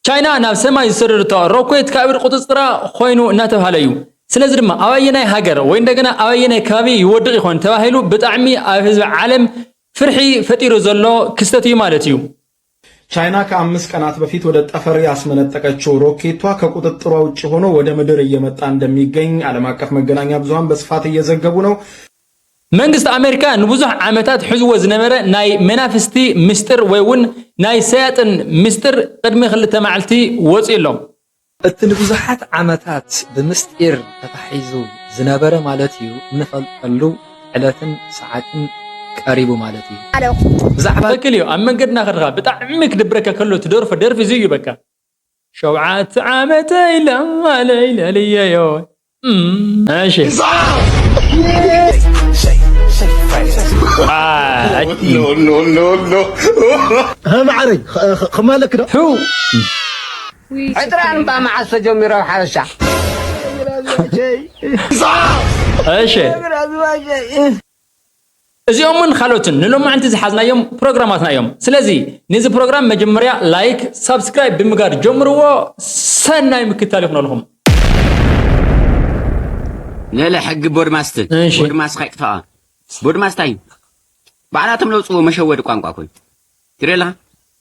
ቻይና ናብ ሰማይ ዝሰደደቶ ሮኬት ካብ ኢድ ቁፅፅራ ኮይኑ እናተባህለ እዩ። ስለዚ ድማ ኣብ ኣየናይ ሃገር ወይ እንደገና ኣብ ኣየናይ ከባቢ ይወድቕ ይኾን ተባሂሉ ብጣዕሚ ኣብ ህዝቢ ዓለም ፍርሒ ፈጢሩ ዘሎ ክስተት እዩ ማለት እዩ። ቻይና ከአምስት ቀናት በፊት ወደ ጠፈር ያስመነጠቀችው ሮኬቷ ከቁጥጥሯ ውጭ ሆኖ ወደ ምድር እየመጣ እንደሚገኝ ዓለም አቀፍ መገናኛ ብዙሃን በስፋት እየዘገቡ ነው። መንግስቲ ኣሜሪካ ንብዙሕ ዓመታት ሒዝዎ ዝነበረ ናይ መናፍስቲ ምስጢር ወይ እውን ናይ ሰያጥን ምስጢር ቅድሚ ክልተ መዓልቲ ወፂኡ ኣሎ። እቲ ንብዙሓት ዓመታት ብምስጢር ተታሒዙ ዝነበረ ማለት እዩ፣ እንፈልጠሉ ዕለትን ሰዓትን ቀሪቡ ማለት እዩ። ብዛዕባ ትክክል እዩ። ኣብ መንገድና ከድኻ ብጣዕሚ ክድብረካ ከሎ ትደርፎ ደርፊ እዚ እዩ። በቃ ሸውዓተ ዓመተይ ለማለይ ለልየዮ። እም፣ እሺ። አ፣ ማዕረይ ከማለክ ዶ ሑ። ዕጥራን እባ መዓስ ተጀሚሩ ኣብ ሓበሻ? እሺ። እዚኦምን ካልኦትን ንሎማዓንቲ ዝሓዝናዮም ፕሮግራማትና እዮም። ስለዚ ነዚ ፕሮግራም መጀመርያ ላይክ፣ ሳብስክራይብ ብምጋር ጀምርዎ። ሰናይ ምክትታል ይኹነልኹም። ለለ ሕጊ ቦድማስትን እሺ። ቦድማስ ካይጥፋኣ ቦድማስ ታይ ባዕላቶም ለውፅዎ መሸወዲ ቋንቋ ኮይኑ ትሪላ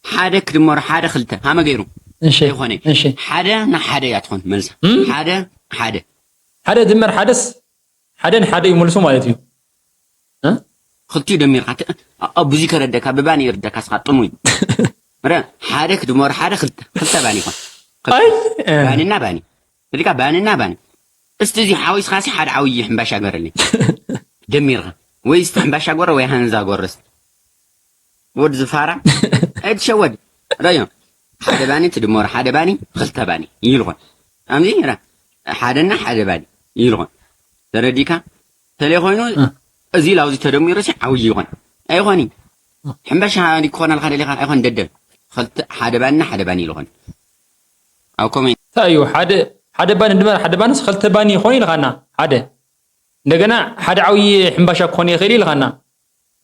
ሓደ ክድመሩ ሓደ ክልተ ሃመ ገይሩ እሺ፣ ይኾነ እሺ። ሓደ ንሓደ እያ ትኾን መልሳ እም? ሓደ ሓደ ሓደ ድመር ሓደስ ሓደ ንሓደ ይመልሱ ማለት እዩ። እ? ክልቲኡ ደሚርካ ተ- ኣብ ብዙ ከረደካ ብባኒ ይርደካ ስኻ ጥሙይ ረ ሓደ ክድመሩ ሓደ ክልተ ክልተ ባኒ ይኾን ኣይ፣ እ። ባኒና ባኒ እዚካ ባኒና ባኒ እስቲ እዚ ሓዊስካ ሲ ሓደ ዓብዪ ሕምባሻ ገረለይ ደሚርካ ወይ እስቲ ሕምባሻ ጎረ ወይ ሃንዛ ጎረ እስቲ ወድ ዝፋራ ኣይትሸወድ ረዮ ሓደ ባኒ ትድመሩ ሓደ ባኒ ክልተ ባኒ ይልኾን ኣምዚ ራ ሓደና ሓደ ባኒ ይልኾን ተረዲካ ተለይ ኮይኑ እዚ ላውዚ ተደሚሩ ሲ ዓብዪ ይኾን ኣይኾን እዩ ሕምባሻ ክኾነልካ ደሊኻ ኣይኾን ደደብ ክልተ ሓደ ባኒና ሓደ ባኒ ይልኾን ኣብ ኮሜንት እንታይ እዩ ሓደ ሓደ ባኒ ድመር ሓደ ባንስ ክልተ ባኒ ይኾን ኢልኻና ሓደ እንደገና ሓደ ዓብዪ ሕምባሻ ክኾን ይኽእል ኢልኻና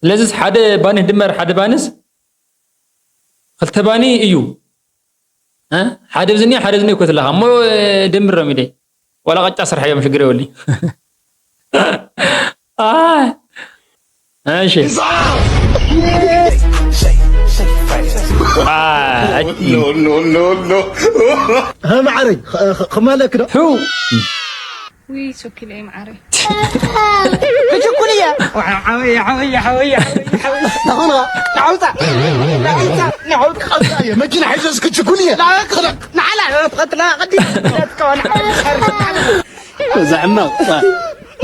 ስለዚስ ሓደ ባኒ ድመር ሓደ ባንስ ክልተ ባኒ እዩ እ? ሓደ ብዝኒ ሓደ ብዝኒ እኮ ትለኻ እሞ ድምሮም ኢለ ዋላ ቐጫ ስራሕ እዮም ሽግር የብሉኝ ኣይ እሺ ማዕረይ ከማለክ ዶ ሑ ውይ ሶኪለይ ማዓረይ ክችኩል እየ ሓወየ ሓወየ ሓወየ ሓወየ ተኾንኻ ንዓውፃ ንዓውፃ ንዓውፃ መኪና ሒዘስ ክችኩል እየ ንዓላ ትቐትላ ቀዲ ትከውን ዘዕመቕ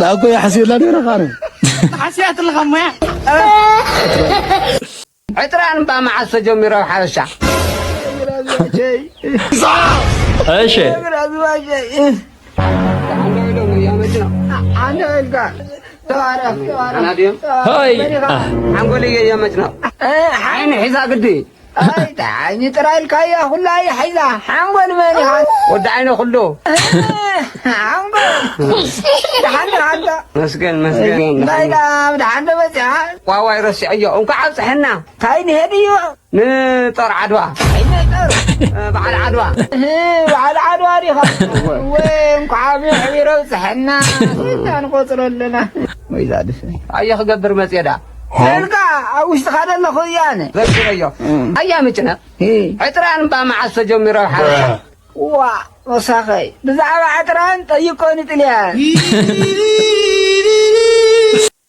ናኮ ይሓስየላ ነይረ ካነ ሓስያት ኣለኻ ሞያ ዕጥራን እባ መዓስ ተጀሚሩ ኣብ ሓበሻ እሺ ሓንጎል እየመጭ ነው ዓይኒ ሒዛ ግዲ ዓይኒ ጥራይ ኢልካያ ኩላ ይሒዛ ሓንጎል መን ኢኻ ወዲ ዓይነ ኩሉ ሓንጎል ደሓን ደሓንዶ መስገን መስገን ናይላ ደሓንዶ መፅኣ ዋዋይ ረሲዐዮ እንኳዕ ኣብፅሐና እንታይ ንሄድ እዩ ንጦር ዓድዋ በዓል ዓድዋ በዓል ዓድዋ ዲኻ ወይ እንኳዕ ብሕቢሮ ብፅሐና ንቆፅሮ ኣለና ወይ ዛድፍ ኣየ ክገብር መፅየ ዳ ልካ ኣብ ውሽጥኻ ዘለኹ እያነ ዘርግረዮ ኣያ ምጭነቕ ዕጥራን እባ መዓስ ተጀሚሮ ሓበሻ ዋ ወሳኸይ ብዛዕባ ዕጥራን ጠይቆ ንጥልያን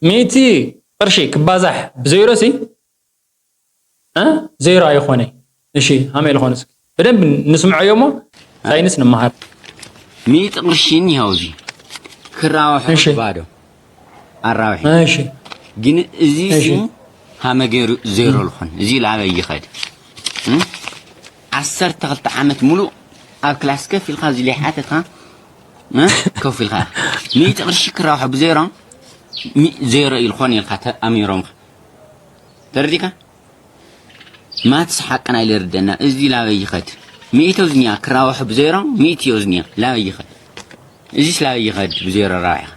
ሚእቲ ቅርሺ ክባዛሕ ብዘይሮ ሲ እ? ዜሮ ኣይኾነ እሺ ሃመይ ልኾነ እስኪ ብደንብ ንስምዖዮ እሞ ሳይንስ ንመሃር ሚእቲ ቅርሺ እኒሃው እዚ ክራብሖ እሺ። ባዶ ኣራብሒ እሺ ግን እዚ እሺ። ሲ ሃመ ገይሩ ዜሮ ልኾን እዚ ላበይ ይኸድ እም? ዓሰርተ ክልተ ዓመት ሙሉእ ኣብ ክላስ ከፍ ኢልካ እዚ ለይሓተትካ እ? ከፍ ኢልካ ሚእቲ ቅርሺ ክራብሖ ብዜሮ ሚ- ዜሮ ኢልኾን ኢልካ ተኣሚሮምካ ተረዲካ ማትስ ሓቅና ኢለ ርደና እዚ ላበይ ይኸድ ሚእቶ ዝኒያ ክራብሖ ብዜሮ ሚእትዮ ዝኒያ ላበይ ይኸድ እዚስ ላበይ ይኸድ ብዜሮ ራብዒኻ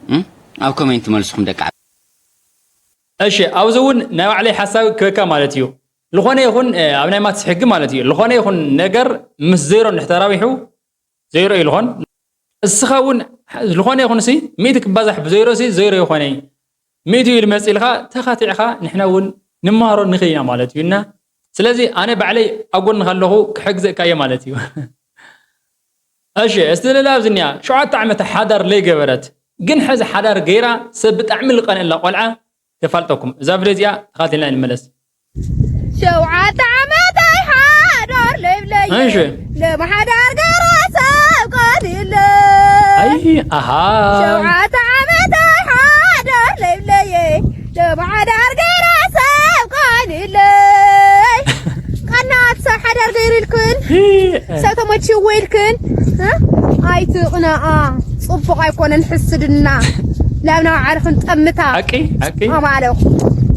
እም? ኣብ ኮሜንት መልስኹም ደቂ ዓበይቲ። እሺ ኣብዚ እውን ናይ ባዕለይ ሓሳብ ክበካ ማለት እዩ ዝኾነ ይኹን ኣብ ናይ ማትስ ሕጊ ማለት እዩ። ዝኾነ ይኹን ነገር ምስ ዜሮ እንድሕር ተራቢሑ ዜሮ እዩ ዝኾን። እስኻ እውን ዝኾነ ይኹን ሲ ሚእቲ ክባዛሕ ብዜሮ ሲ ዜሮ ይኾነ። ሚእቲ እዩ ልመጽእ ኢልካ ተኻቲዕካ ንሕና እውን ንመሃሮ ንኽእል ኢና ማለት እዩ። እና ስለዚ ኣነ ባዕለይ ኣብ ጎንኻ ኣለኹ ክሕግዘካ እየ ማለት እዩ። እሺ እስቲ ልላ ኣብዚ እኒኣ ሸውዓተ ዓመት ሓዳር ለይገበረት ግን ሕዚ ሓዳር ገይራ ሰብ ብጣዕሚ ልቀንእላ ቆልዓ ከፋልጠኩም እዛ ቪድዮ እዚኣ ተኻቲልና ንመለስ። ሸውዓተ ዓመት ኣይሓዳር ለይብለየ እሺ ለማሓዳር ገይራ ሰብ ቀንእለ ኣይ ኣሃ ሸውዓተ ዓመት ኣይሓዳር ለይብለየ ለማሓዳር ገይራ ሰብ ቀንእለ ቀናት ሰብ ሓዳር ገይሩ ኢልክን ሰብ ተመችዎ ኢልክን እ? ኣይትቕነኣ ጽቡቕ ኣይኮነን ሕስድና ናብ ናብ ዓርኽን ጠምታ ሓቂ ሓቂ ኣማለኹ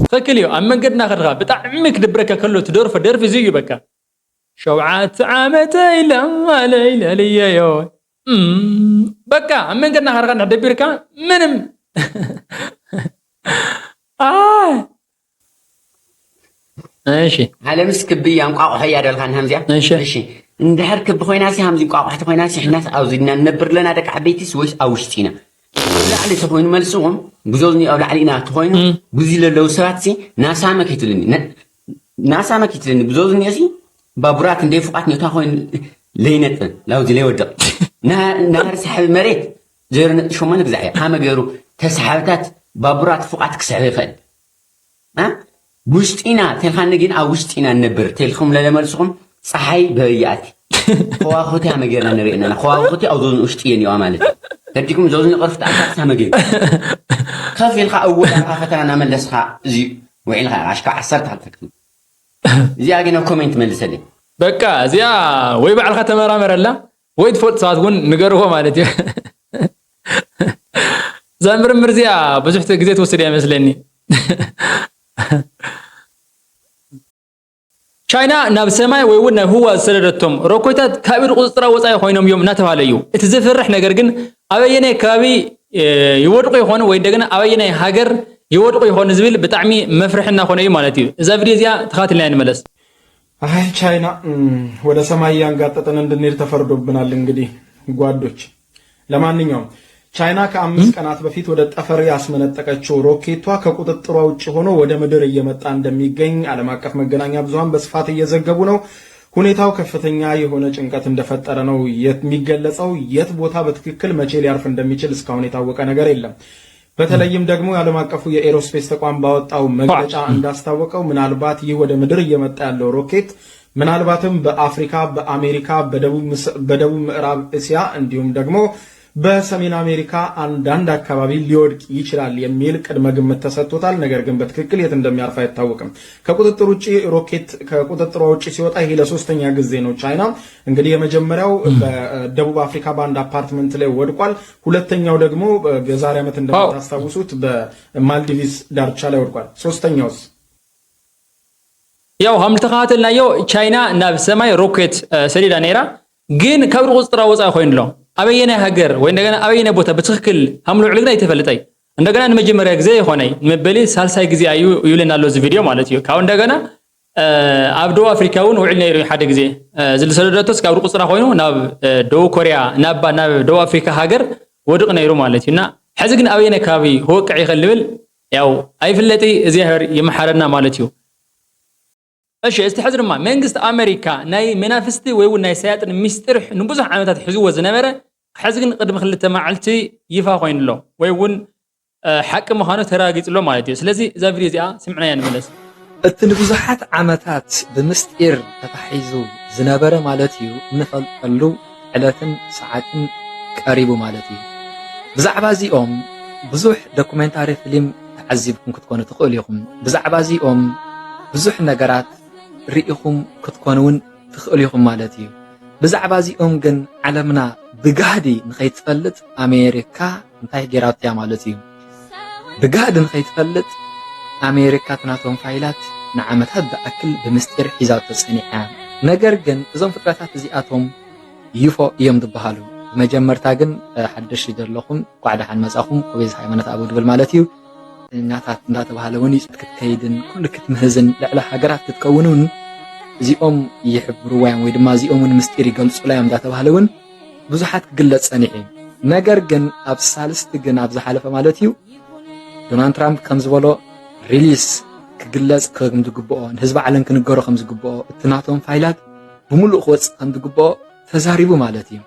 ትኽክል እዩ። ኣብ መንገድና ከድኻ ብጣዕሚ ክድብረካ ከሎ ትደርፎ ደርፊ እዚ እዩ በቃ ሸውዓተ ዓመተይ ለማለይ ለልየዮ እም፣ በቃ ኣብ መንገድና ከድኻ እንድሕር ደቢርካ ምንም ኣይ እሺ ዓለምስ ክቢ እያ እንቋቑሖ እያ ዶ ኢልካኒ ሃምዚኣ እሺ። እሺ እንድሕር ክቢ ኮይናሲ ሃምዚ እንቋቑሖ ተኮይናሲ ሕናስ ኣብዚ ኢና ንነብር ኣለና ደቂ ዓበይቲስ ወይስ ኣብ ውሽጢ ኢና ኣብ ላዕሊ ተኮይኑ መልስኹም ጉዞ ኣብ ላዕሊ ኢና ተኮይኑ ጉዚ ለለዉ ሰባትሲ ናሳመ ከይትብልኒ ነ- ናሳመ ከይትብልኒ ጉዞ ዝኒኦሲ ባቡራት እንደ ፉቃት ኔታ ኮይኑ ለይነጥን ላውዚ ለይወድቕ ናሃር ሳሕቢ መሬት ዜሮ ነጥቢ ሸሞንተ ግዛዕ እያ ሃመ ገይሩ ተሳሓብታት ባቡራት ፉቃት ክስሕብ ይኽእል እ? ውሽጢና ተልካኒ ግን ኣብ ውሽጢና ንነብር ተልኩም ለለመልስኹም ፀሓይ በበያኣቲ ከዋኽብቲ ኣመ ጌርና ንርኢ ኣለና ከዋኽብቲ ኣብ ዞዝን ውሽጢ እየን ይዋ ማለት እዩ ተዲኩም ዞዝን ቅርፍቲ ኣካት ሳመ ገይሩ ከፍ ኢልካ እወዳካ ፈተና እናመለስካ እዚ ውዒልካ ኣሽካ ዓሰርተ ክልተ ክፍሊ እዚኣ ግን ኣብ ኮሜንት መልሰለይ በቃ እዚኣ ወይ ባዕልካ ተመራመረላ ወይ ትፈልጡ ሰባት እውን ንገርዎ ማለት እዩ። እዛ ምርምር እዚኣ ብዙሕ ግዜ ትወስድ እያ ይመስለኒ። ቻይና ናብ ሰማይ ወይ እውን ናብ ህዋ ዝሰደደቶም ሮኬታት ካብ ኢድ ቁፅፅራ ወፃኢ ኮይኖም እዮም እናተባሃለ እዩ። እቲ ዘፍርሕ ነገር ግን ኣበየናይ ከባቢ ይወድቁ ይኾኑ ወይ እንደገና ኣበየናይ ሃገር ይወድቁ ይኾኑ ዝብል ብጣዕሚ መፍርሒ እናኾነ እዩ ማለት እዩ። እዛ ቪድዮ እዚኣ ተኻትልና ንመለስ። አይ ቻይና ወደ ሰማይ እያንጋጠጠን እንድንሄድ ተፈርዶብናል። እንግዲህ ጓዶች፣ ለማንኛውም ቻይና ከአምስት ቀናት በፊት ወደ ጠፈር ያስመነጠቀችው ሮኬቷ ከቁጥጥሯ ውጭ ሆኖ ወደ ምድር እየመጣ እንደሚገኝ ዓለም አቀፍ መገናኛ ብዙሃን በስፋት እየዘገቡ ነው። ሁኔታው ከፍተኛ የሆነ ጭንቀት እንደፈጠረ ነው የሚገለጸው። የት ቦታ በትክክል መቼ ሊያርፍ እንደሚችል እስካሁን የታወቀ ነገር የለም። በተለይም ደግሞ የዓለም አቀፉ የኤሮስፔስ ተቋም ባወጣው መግለጫ እንዳስታወቀው ምናልባት ይህ ወደ ምድር እየመጣ ያለው ሮኬት ምናልባትም በአፍሪካ፣ በአሜሪካ፣ በደቡብ ምዕራብ እስያ እንዲሁም ደግሞ በሰሜን አሜሪካ አንዳንድ አካባቢ ሊወድቅ ይችላል የሚል ቅድመ ግምት ተሰጥቶታል። ነገር ግን በትክክል የት እንደሚያርፍ አይታወቅም። ከቁጥጥር ውጭ ሮኬት ከቁጥጥሯ ውጭ ሲወጣ ይሄ ለሶስተኛ ጊዜ ነው። ቻይና እንግዲህ የመጀመሪያው በደቡብ አፍሪካ በአንድ አፓርትመንት ላይ ወድቋል። ሁለተኛው ደግሞ የዛሬ ዓመት እንደምታስታውሱት በማልዲቪስ ዳርቻ ላይ ወድቋል። ሶስተኛውስ ያው ከም ዝተኸታተልናዮ ቻይና ናብ ሰማይ ሮኬት ሰዲዳ ነይራ፣ ግን ካብ ቁፅፅራ ወፃኢ ኮይኑ ኣሎ። ኣበየናይ ሃገር ወይ እንደገና ኣበየናይ ቦታ ብትክክል ሃምልዕሉ ግን ኣይተፈለጠይ። እንደገና ንመጀመርያ ግዜ ይኾነይ ንመበሊ ሳልሳይ ግዜ እዩ ይብለና ኣሎ እዚ ቪድዮ ማለት እዩ። ካብ እንደገና ኣብ ደቡብ ኣፍሪካ እውን ውዕል ነይሩ ሓደ ግዜ ዝልሰደደቶስ ካብ ቁፅራ ኮይኑ ናብ ደቡብ ኮርያ ናባ ናብ ደቡብ ኣፍሪካ ሃገር ወድቕ ነይሩ ማለት እዩ። እና ሕዚ ግን ኣበየናይ ከባቢ ክወቅዕ ይኽእል ንብል ያው ኣይፍለጥ እግዚኣብሔር ይምሓረና ማለት እዩ። እሺ እስቲ ሕዚ ድማ መንግስቲ ኣመሪካ ናይ መናፍስቲ ወይ እውን ናይ ሰያጥን ሚስጢር ንብዙሕ ዓመታት ሒዝዎ ዝነበረ ሕዚ ግን ቅድሚ ክልተ መዓልቲ ይፋ ኮይኑ ኣሎ ወይ እውን ሓቂ ምዃኑ ተረጋጊጹ ኣሎ ማለት እዩ። ስለዚ እዛ ቪድዮ እዚኣ ስምዕናያ ንመለስ። እቲ ንብዙሓት ዓመታት ብምስጢር ተታሒዙ ዝነበረ ማለት እዩ እንፈልጠሉ ዕለትን ሰዓትን ቀሪቡ ማለት እዩ። ብዛዕባ እዚኦም ብዙሕ ዶኩሜንታሪ ፊልም ተዓዚብኩም ክትኮኑ ትኽእሉ ኢኹም። ብዛዕባ እዚኦም ብዙሕ ነገራት ርኢኹም ክትኮኑ እውን ትኽእሉ ኢኹም ማለት እዩ። ብዛዕባ እዚኦም ግን ዓለምና ብጋህዲ ንኸይትፈልጥ ኣሜሪካ እንታይ ገይራቶ እያ ማለት እዩ። ብጋህዲ ንኸይትፈልጥ ኣሜሪካ እቲ ናቶም ፋይላት ንዓመታት ዝኣክል ብምስጢር ሒዛቶ ጸኒሓ። ነገር ግን እዞም ፍጥረታት እዚኣቶም ዩፎ እዮም ዝበሃሉ። ብመጀመርታ ግን ሓደሽቲ ዘለኹም እንኳዕ ደሓን መጻኹም። ኮቤዝ ሃይማኖት ኣቡ ድብል ማለት እዩ። ኛታት እንዳተባሃለ እውን ይፅት ክትከይድን ኩሉ ክትምህዝን ልዕሊ ሃገራት ክትከውን እውን እዚኦም ይሕብርዋ እዮም ወይ ድማ እዚኦም እውን ምስጢር ይገልፁላ እዮም እንዳተባሃለ እውን ብዙሓት ክግለፅ ፀኒሑ እዩ። ነገር ግን ኣብ ሳልስቲ ግን ኣብ ዝሓለፈ ማለት እዩ ዶናልድ ትራምፕ ከም ዝበሎ ሪሊስ ክግለፅ ከም ዝግብኦ ንህዝቢ ዓለም ክንገሮ ከም ዝግብኦ እቲ ናቶም ፋይላት ብምሉእ ክወፅእ ከም ዝግብኦ ተዛሪቡ ማለት እዩ።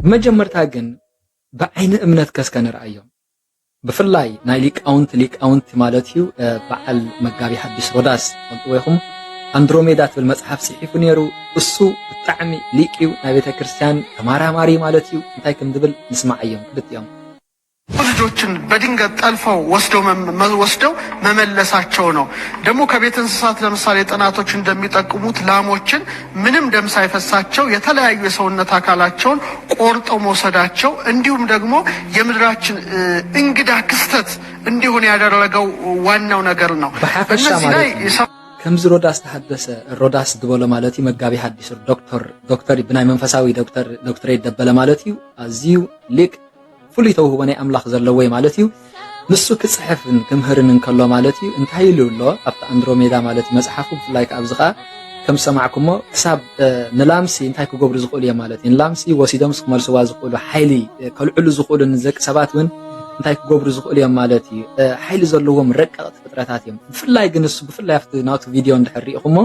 ብመጀመርታ ግን ብዓይኒ እምነት ከስከ ንርኣዮም ብፍላይ ናይ ሊቃውንቲ ሊቃውንቲ ማለት እዩ በዓል መጋቢ ሓዲስ ሮዳስ ፈልጥዎ ይኹም ኣንድሮሜዳ ትብል መፅሓፍ ፅሒፉ ነይሩ። እሱ ብጣዕሚ ሊቅ እዩ ናይ ቤተ ክርስቲያን ተማራማሪ ማለት እዩ። እንታይ ከም ዝብል ንስማዓዮም ክልቲኦም። ልጆችን በድንገት ጠልፈው ወስደው ወስደው መመለሳቸው ነው። ደግሞ ከቤት እንስሳት ለምሳሌ ጥናቶች እንደሚጠቁሙት ላሞችን ምንም ደም ሳይፈሳቸው የተለያዩ የሰውነት አካላቸውን ቆርጠው መውሰዳቸው እንዲሁም ደግሞ የምድራችን እንግዳ ክስተት እንዲሆን ያደረገው ዋናው ነገር ነው። ከምዚ ሮዳስ ተሃደሰ ሮዳስ ዝበሎ ማለት እዩ መጋቢ ሓዲስ ዶክተር ዶክተር ብናይ መንፈሳዊ ዶክተር ዶክተሬት ደበለ ማለት እዩ ኣዝዩ ሊቅ ፍሉይ ተውህቦ ናይ ኣምላኽ ዘለዎ እዩ ማለት እዩ። ንሱ ክጽሕፍን ክምህርን እንከሎ ማለት እዩ እንታይ ኢሉ ኣሎ ኣብቲ ኣንድሮሜዳ ማለት እዩ መጽሓፉ ብፍላይ ከኣ ኣብዚ ከኣ ከም ዝሰማዕኩሞ ክሳብ ንላምሲ እንታይ ክገብሩ ዝኽእሉ እዮም ማለት እዩ ንላምሲ ወሲዶም ክመልስዋ ዝኽእሉ ሓይሊ ከልዕሉ ዝኽእሉ ንደቂ ሰባት እውን እንታይ ክገብሩ ዝኽእሉ እዮም ማለት እዩ ሓይሊ ዘለዎም ረቀቕቲ ፍጥረታት እዮም ብፍላይ ግን እሱ ብፍላይ ኣብቲ ናቱ ቪድዮ እንድሕር ሪኢኹሞ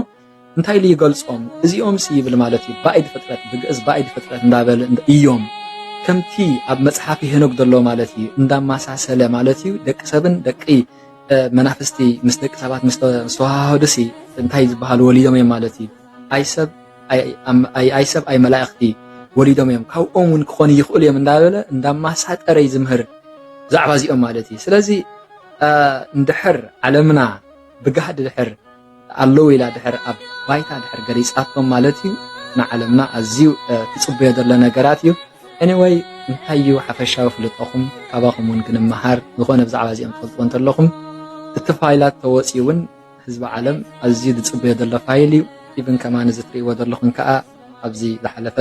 እንታይ ኢሉ ይገልጾም እዚኦም ሲ ይብል ማለት እዩ ባኢድ ፍጥረት ብግእዝ ባኢድ ፍጥረት እንዳበል እዮም ከምቲ ኣብ መጽሓፍ ሄኖክ ዘሎ ማለት እዩ እንዳማሳሰለ ማለት እዩ ደቂ ሰብን ደቂ መናፍስቲ ምስ ደቂ ሰባት ምስ ተዋሃሃዱ ሲ እንታይ ዝበሃል ወሊዶም እዮም ማለት እዩ ኣይ ሰብ ኣይ ሰብ ኣይ መላእኽቲ ወሊዶም እዮም ካብኦም እውን ክኾኑ ይኽእሉ እዮም እንዳበለ እንዳማሳጠረ እዩ ዝምህር ብዛዕባ እዚኦም ማለት እዩ ስለዚ እንድሕር ዓለምና ብጋህዲ ድሕር ኣለዉ ኢላ ድሕር ኣብ ባይታ ድሕር ገሊፃቶም ማለት እዩ ንዓለምና ኣዝዩ ትፅበዮ ዘሎ ነገራት እዩ anyway እንታይ እዩ ሓፈሻዊ ፍልጠኹም ካባኹም እውን ክንመሃር ዝኾነ ብዛዕባ እዚኦም ትፈልጥዎ እንተለኹም እቲ ፋይላት ተወፂኡ እውን ህዝቢ ዓለም ኣዝዩ ዝፅበዮ ዘሎ ፋይል እዩ even ከማን እዚ ትርእይዎ ዘለኹም ከዓ ኣብዚ ዝሓለፈ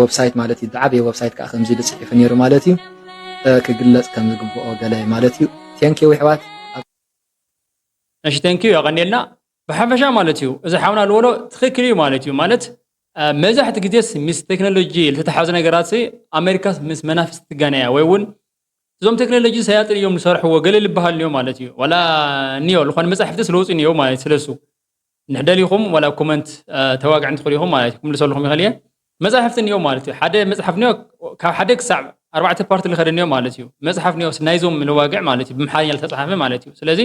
website ማለት እዩ ዝዓበየ website ከዓ ከምዚ ኢሉ ፅሒፉ ነይሩ ማለት እዩ ክግለፅ ከም ዝግብኦ ገለ ማለት እዩ thank you ይሕዋት እሺ thank you ያቀንየልና ብሓፈሻ ማለት እዩ እዚ ሓውና ዝበሎ ትኽክል እዩ ማለት እዩ ማለት መብዛሕቲ ግዜስ ምስ ቴክኖሎጂ ዝተተሓዙ ነገራት ኣሜሪካስ ምስ መናፍስቲ ትጋነያ ወይ እውን እዞም ቴክኖሎጂ ሰያጥን እዮም ዝሰርሕዎ ገለ ዝበሃል እኒኦ ማለት እዩ ዋላ እኒኦ ዝኾነ መፃሕፍቲ ስለውፁ እኒኦ ማለት ስለሱ ንሕደሊኹም ዋላ ኮመንት ተዋግዕ እንትኽእሉ ኢኹም ማለት እዩ ክምልሰልኹም ይኽእል እየ መፃሕፍቲ እኒኦ ማለት እዩ ሓደ መፅሓፍ እኒኦ ካብ ሓደ ክሳብ ኣርባዕተ ፓርቲ ዝኸደ እኒኦ ማለት እዩ መፅሓፍ እኒኦ ናይዞም ንዋግዕ ማለት እዩ ብምሓርኛ ዝተፅሓፈ ማለት እዩ ስለዚ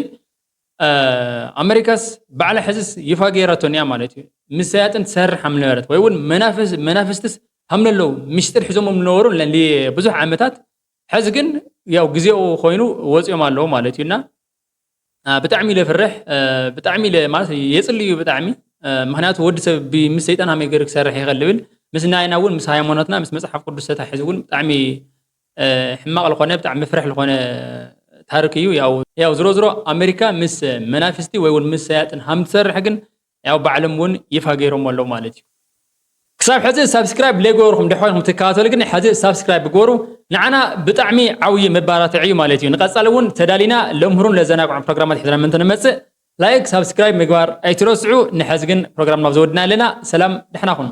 ኣሜሪካስ ባዕላ ሕዝስ ይፋ ገይራቶ እኒኣ ማለት እዩ ምስ ሰያጥን ትሰርሕ ሃም ነበረት ወይ እውን መናፍስትስ ሃም ለለው ምሽጥር ሒዞም ዝነበሩ ብዙሕ ዓመታት ሕዚ ግን ያው ግዜኡ ኮይኑ ወፂኦም ኣለዉ ማለት እዩ እና ብጣዕሚ ኢለ ፍርሕ ብጣዕሚ ኢለ ማለት የፅሊ እዩ ብጣዕሚ ምክንያቱ ወዲ ሰብ ምስ ሰይጣን ሃመይ ገይሩ ክሰርሕ ይኽእል ዝብል ምስ ናይና እውን ምስ ሃይማኖትና ምስ መፅሓፍ ቅዱስ ተታሒዙ እውን ብጣዕሚ ሕማቕ ዝኾነ ብጣዕሚ ፍርሕ ዝኾነ ታሪክ እዩ ያው ዝሮ ዝሮ ኣሜሪካ ምስ መናፍስቲ ወይ እውን ምስ ሰያጥን ሃም ትሰርሕ ግን ያው ባዕሎም እውን ይፋ ገይሮም ኣለዉ ማለት እዩ ክሳብ ሕዚ ሳብስክራይብ ለይገበርኩም ድሕሪኹም ትከታተሉ ግን ሕዚ ሳብስክራይብ ግበሩ ንዓና ብጣዕሚ ዓብዪ መባራትዒ እዩ ማለት እዩ ንቐፃሊ እውን ተዳሊና ለምህሩን ለዘናግዑን ፕሮግራማት ሒዝና ምንትንመፅእ ላይክ ሳብስክራይብ ምግባር ኣይትረስዑ ንሐዚ ግን ፕሮግራም ናብ ዘወድና ኣለና ሰላም ደሕና ኩኑ